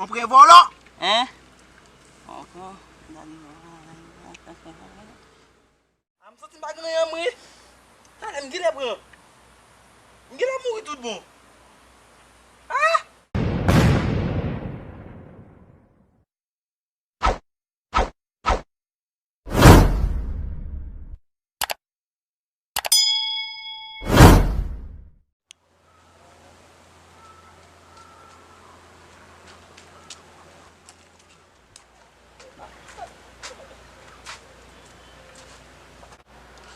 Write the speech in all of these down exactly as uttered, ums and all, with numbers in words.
On pran vòlò. Hein? On pran. A, m santi m pa gen anyen, mwen. Talè m genlè pran. M genlè mouri tout bon. Ah!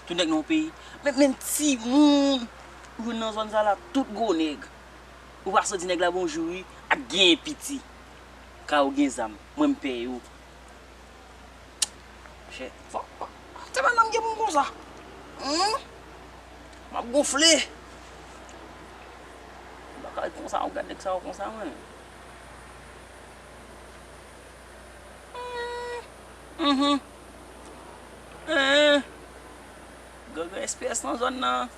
Tout nèg nan yon peyi. Men, men timoun. Ou jwenn nan zòn sa la, tout gwo nèg. Ou pa santi nèg la bonjou, wi, ak genyen piti. Ka yo gen zam. Mwen, m pè yo. Monchè, fò, fò, se pa nan m gen pou m konsa. Hmm? M ap gonfle. M pa ka ret konsa, ou gad nèg sa yo konsa, mwen. Hmm. Mhm. Eh. Gangan S P S nan zòn nan.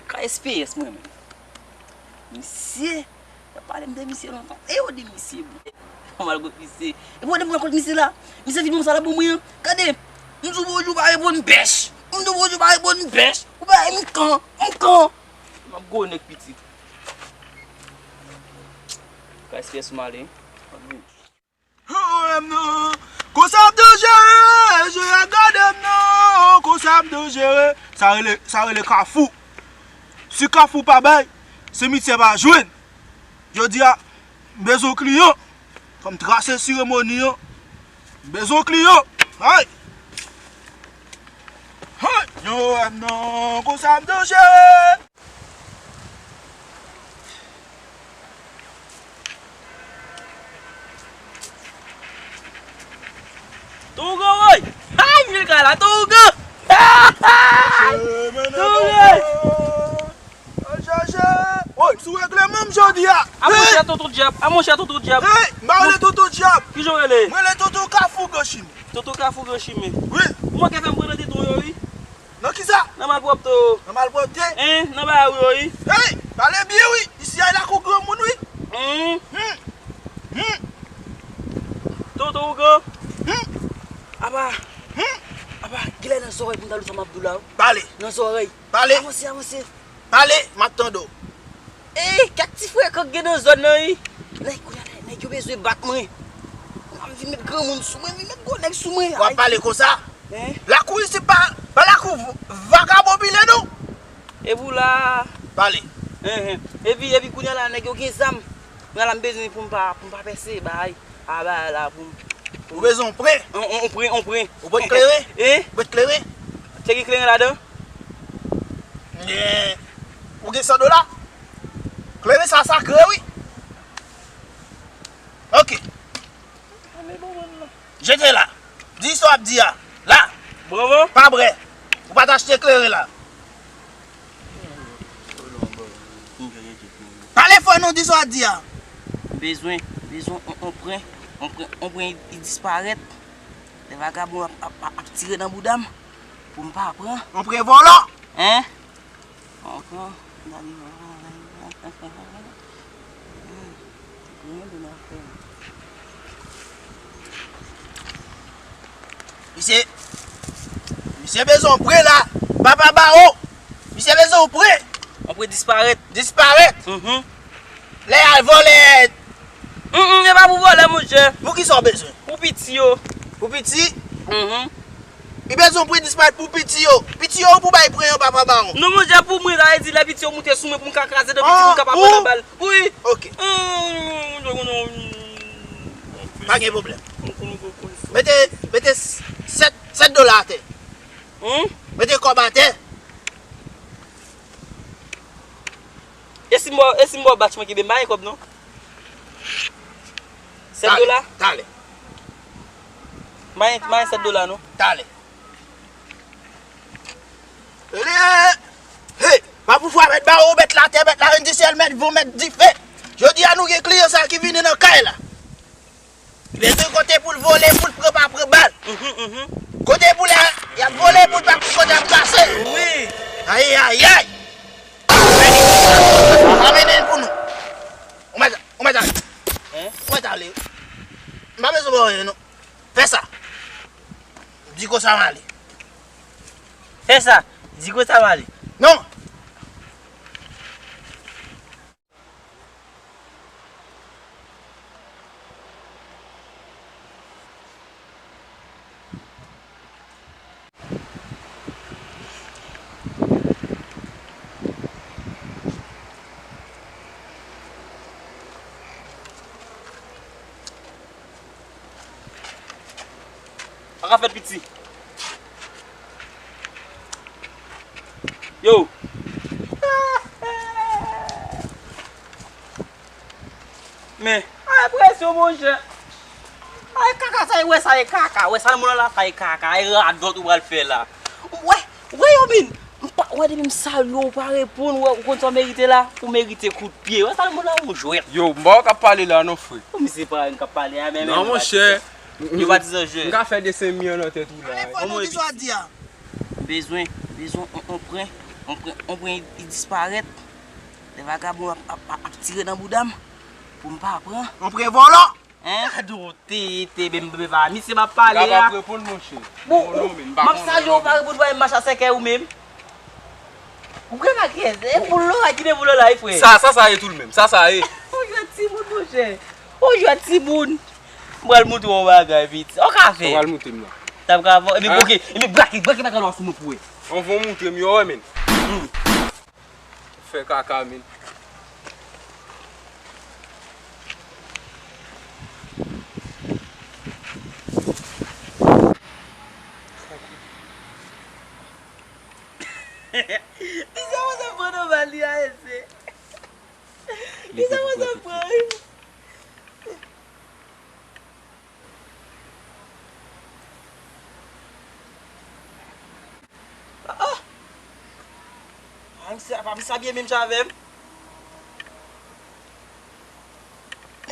Ka S P S mwen menm. Misye, y ap pale m de misye lontan. E yo di misye bon. Mwen al kot misye. E pou de mwen al kot misye la. Misye vin konsa la bon mwen an. Gade, m di w bonjou pa reponn bèch. M di w bonjou pa reponn bèch. Ou pa m kan, m kan. M ap gwo nèg pitit. Ka S P S m ale. Oh, m non. Konsa ap danjere, je a gade m non. Konsa ap danjere. Sa rele, sa rele kafou. Si kafou pa bay, simityè pa jwenn. Jodi a, m bezwen kliyan. Fò m trase seremoni an. M bezwen kliyan. Ay! Ay! Yo, m non. Konsa ap danjere. Tougo, woy! Ay, vye kay la, Tougo! Tougo! Woy, sou regleman m jodi a. A monchè tonton dyab, a monchè tonton dyab. Hey, m pa rele tonton dyab. Kijan w rele? Mwen rele tonton Kafou Gran Chimen. Tonton Kafou Gran Chimen. Wi. Ou manke fè m pran nan teton yo, wi. Nan kisa? Nan malpwòpte yo. Nan malpwòpte? Hein, nan bagay yo, wi. Hey, pale byen, wi. Isi a lakou granmoun, wi. Hmm. Hmm. Hmm. Tonton Ougan. Hmm. Apa. Hmm. Apa, genlè nan zòrèy pou m ta di w sa m ap di w la, wi. Pale. Nan zòrèy. Pale. Avanse, avanse. Pale, m ap tande w. Ey, kèk ti frekan k gen nan zòn nan, wi. Nèg, kounye a, nèg yo bezwen bat mwen. Kounye a, m vin met granmoun sou mwen, m vin met gwo nèg sou mwen. W ap pale konsa? Hein? Lakou isi pa, pa lakou v-, vakabon pile, non. E pou la. Pale. Hein, hein. Epi, epi, kounye a la, nèg yo gen zam. Kounye a la, m bezwen pou m pa, pou m pa pèse, bay. A ba la pou m. Ou bezwen on pre? On, on, on pre, on pre. Ou pot kleren? Hein? Ou pot kleren? Te gen kleren ladan? Gen. Ou gen san dola? Kleren sa sakre, wi. Ok. Jete la. Di sa w ap di a. La. Bravo. Pa brè. Ou pa t achte kleren la. Pale fò non, di sa w ap di a. M bezwen, bezwen on, on pren, on pren, on pren, li disparèt. Lè vagabon ap, ap, ap, ap tire nan bouda m pou m pa pran. On pren vòlò. Hein? On pran. Misye, misye bezwen on pre la. Papa Bawo. Misye bezwen on pre. On pre disparèt. Disparèt. Mhm. Lè y al vòlè. Mm, mm, e pa pou vòlè, monchè. Pou kisa w bezwen? Pou piti yo. Pou piti? Mhm. Li bezwen on pre disparèt pou piti yo. Piti yo pou bay pre an, Papa Bawon. Non, monchè, pou mwen, sa vle di lè piti yo moute sou mwen pou m ka kraze dan piti pou m ka pa pran nan bal. Wi. Ok. Pa gen pwoblèm. Mete, mete sèt, sèt dola atè. Hmm? Mete kòb atè. E si m ba, e si m ba w batch mwen kenbe m pa gen kòb non. Sèt dola? Talè. Mayen, mayen sèt dola non. Talè. Hey, pa pou fwa mèt bawo, mèt latè, mèt larendisyèl, mèt von, mèt dife. Jodi a nou gen kliyan sa ki vini nan kay la. Li bezwen kote pou l vole, pou l pran pa pran bal. Mhm, mhm. Kote pou l a, y ap vole pou l pa kote ap pase. Wi. Ayayay. Amene l pou nou. Bon, non. Fè sa. Di konsa m ale. Fè sa. Di konsa m ale. Non. Sa ka fèt piti. Yo. Men, ay presyon, monchè. Ay kaka, sa e, wè, sa e kaka. Wè, Salomon la, sa e kaka. Ay radòt ou pral fè la. Wè, wè, yo vin. M pa, wè, depi m salye w, ou pa reponn, wè, ou konn sa w merite la? Ou merite kout pye. Wè, Salomon la, ou jwèt. Yo, m pa wè w k ap pale la, non, frè. Ou misye pa wè m k ap pale a, men, non, monchè. Yo pa di sa jwèt. M ka fè desen mi an nan tèt ou la. Bon, mwen di sa di a. M bezwen, bezwen on, on pren, on pren, on pren, li disparèt. Lè vagabon ap, ap, ap, ap tire nan bouda m, pou m pa pran. On pren vòlò. Hein? Gade w te, te, ben, ben, ben, misye m ap pale a. Gade w ap reponn, monchè. Bon, m ap salye w, pa reponn, pa m mache a sèkèy ou menm. Ou gen makyèz, e pou lò a, kite pou lò la, wi, frè. Sa, sa, sa ye tou l menm. Sa, sa ye. Ou jwèt timoun, monchè. Ou jwèt timoun. M pral montre w yon bagay, piti. Ou ka fè. Ou pral montre m nan. T ap ka fè. Epi, ah, ok. Epi, brake, brake bagay la sou mwen pou wè. Anvan w montre m yo, wè, men. Hmm. Fè kaka, men. Li sa pase pran nan bal li a, ese. Li sa pase pran, wi. Ah, ah. Ah, misye, apa misye abiye menm jan avè m?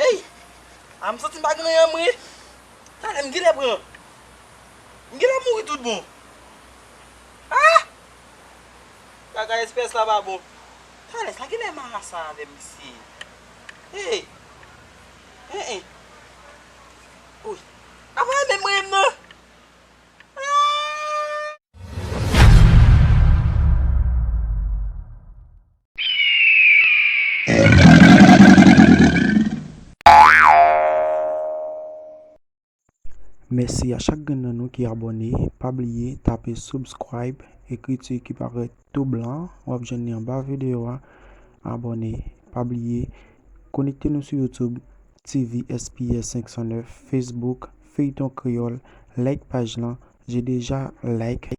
Ey! Ah, m santi m pa gen anyen, mwen. Talè m genlè pran. M genlè mouri tout bon. Ah! Kaka espès la pa bon. Talè sa genlè marasa avè misye. Ey! Ey, ey. Oy. Apa menm mwen menm non? Mèsi a chak grenn nan nou ki abòne. Pa bliye tape subscribe, ekriti ki parèt tou blan an, w ap jwenn li anba videyo a. Abòne. Pa bliye konekte nou sou YouTube, T V S P S senk san nèf, Facebook, Feyton Kreyòl, like paj lan, je deja like.